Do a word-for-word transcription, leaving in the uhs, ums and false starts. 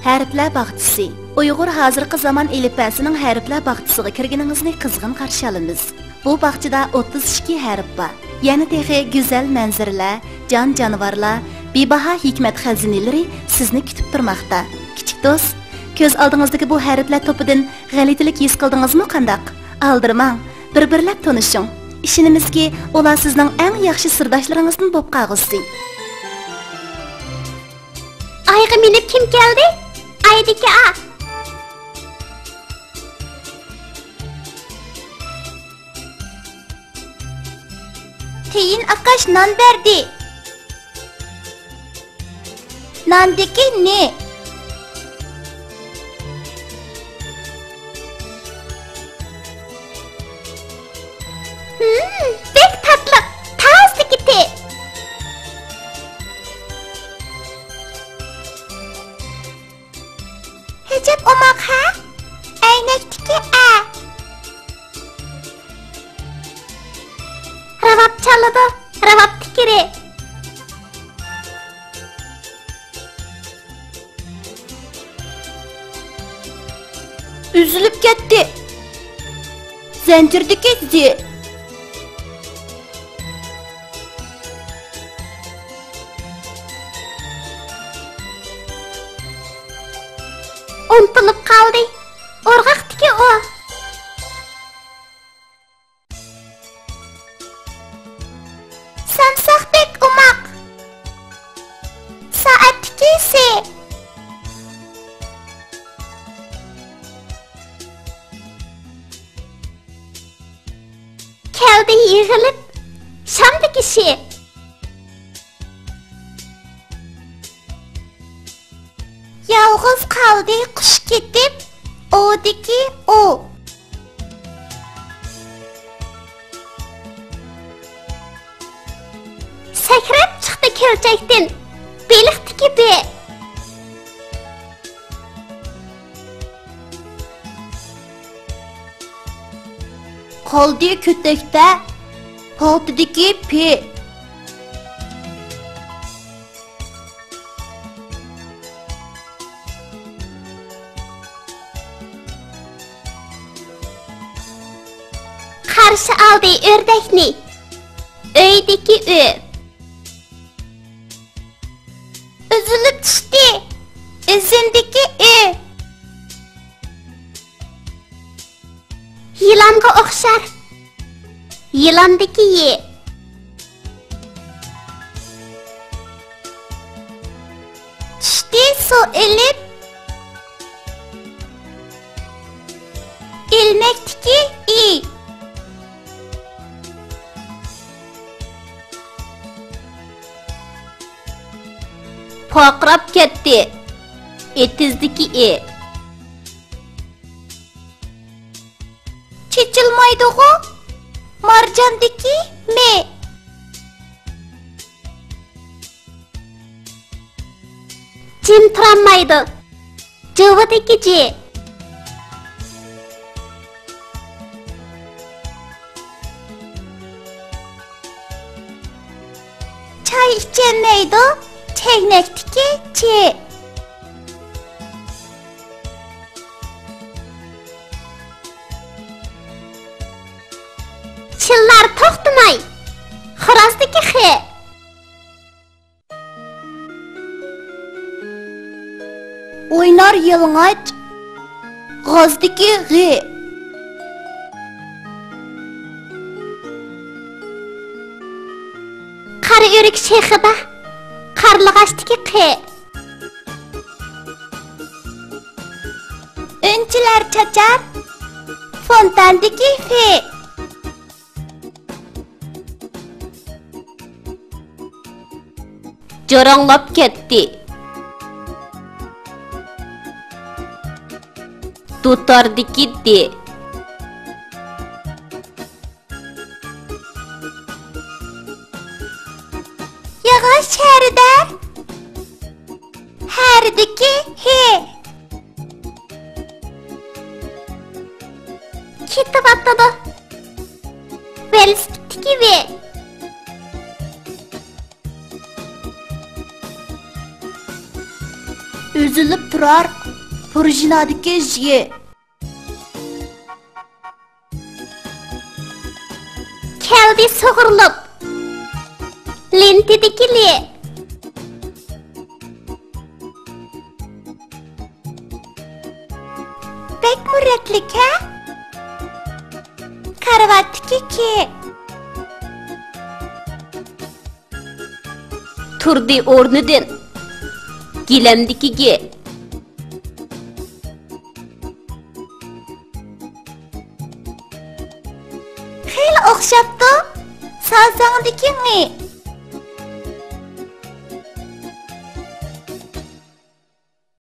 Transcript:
ھەرپلەر باغچىسى. ئۇيغۇر ھازىرقى زامان ئېلىپبەسىنىڭ ھەرپلەر باغچىسىغا كىرگىنىڭىزنى قىزغىن قارشى ئالىمىز. بۇ باغچىدا ئوتتۇز ئىككى ھەرپ بار. يەنە تېخى گۈزەل مەنزىرىلەر، جان-جانىۋارلار، بىباھا ھېكمەت خەزىنىلىرى سىزنى كۈتۈپ تۇرماقتا. كىچىك دوست، كۆز ئالدىڭىزدىكى بۇ ھەرپلەر توپىدىن غەلىتىلىك ھېس قىلدىڭىزمۇ قانداق؟ ئالدىرىماڭ، بىر-بىرلەپ تونۇشۇڭ. ئىشىنىمىزكى، ئۇلار سىزنىڭ ئەڭ ياخشى سىرداشلىرىڭىزدىن بولۇپ قالغۇسى. ئايغا مىنىپ كىم كەلدى؟ ئايدىكى ئا. تېيىن ئاكاش نان بەردى. ناندىكى نى. ھىم، بەك تاتلىق، تازىدىكى تى. ئەجەب ئوماق ھە؟ ئەينەكتىكى ئە. راۋاب چالىدۇ، راۋاب تىكىرى. ئۈزۈلۈپ كەتتى. زەنجىردىكى زى. ئۇنتۇلۇپ قالدى. ئورغاقتىكى ئۇ. سامساقتەك ئوماق. سائەتتىكى سى. كەلدى يىغىلىپ شامدىكى شى. يالغۇز قالدى قۇش كېتىپ، ئودىكى ئۇ. سەكرەپ چىقتى كۆلچەكتىن، بېلىقتىكى بى. قالدى كۆتەكتە، پالتىدىكى پى. قارشى ئالدى ئۆردەكنى، ئۆيدىكى ئۆ. ئۈزۈلۈپ چۈشتى، ئۈزۈمدىكى ئۆ. يىلانغا ئوخشار. يىلاندىكى يى. چۈشتى سۇ ئېلىپ. ئىلمەكتىكى ئى. پارقىراپ كەتتى. ئېتىزدىكى ئى. چېچىلمايدىغۇ؟ مارجاندىكى مى. جىم تۇرالمايدۇ. جۇۋىدىكى جى. چاي ئىچەلمەيدۇ. چەينەكتىكى چى. چىللار توختىماي. خورازدىكى خى. ئوينار يالىڭاچ. غازدىكى غى. قارا ئۆرۈك شېخىدا. قارلىغاچتىكى قى. ئۈنچىلەر چاچار. فونتاندىكى فى. جاراڭلاپ كەتتى. دۇتاردىكى دى. ياغاچ ھەرىدە. ھەرىدىكى ھى. كېتىۋاتىدۇ. ۋېلىسىپىتتىكى ۋى. ئۈزۈلۈپ تۇرار پۇرژىنادىكى ژ. كەلدى سۇغۇرۇلۇپ لېنتىدىكى ل. بەكمۇ رەتلىك ھە؟ كارىۋاتتىكى ك. تۇردى ئورنىدىن گىلەمدىكى گ. خېلى ئوخشاپتۇ. سازاڭدىكى ڭ.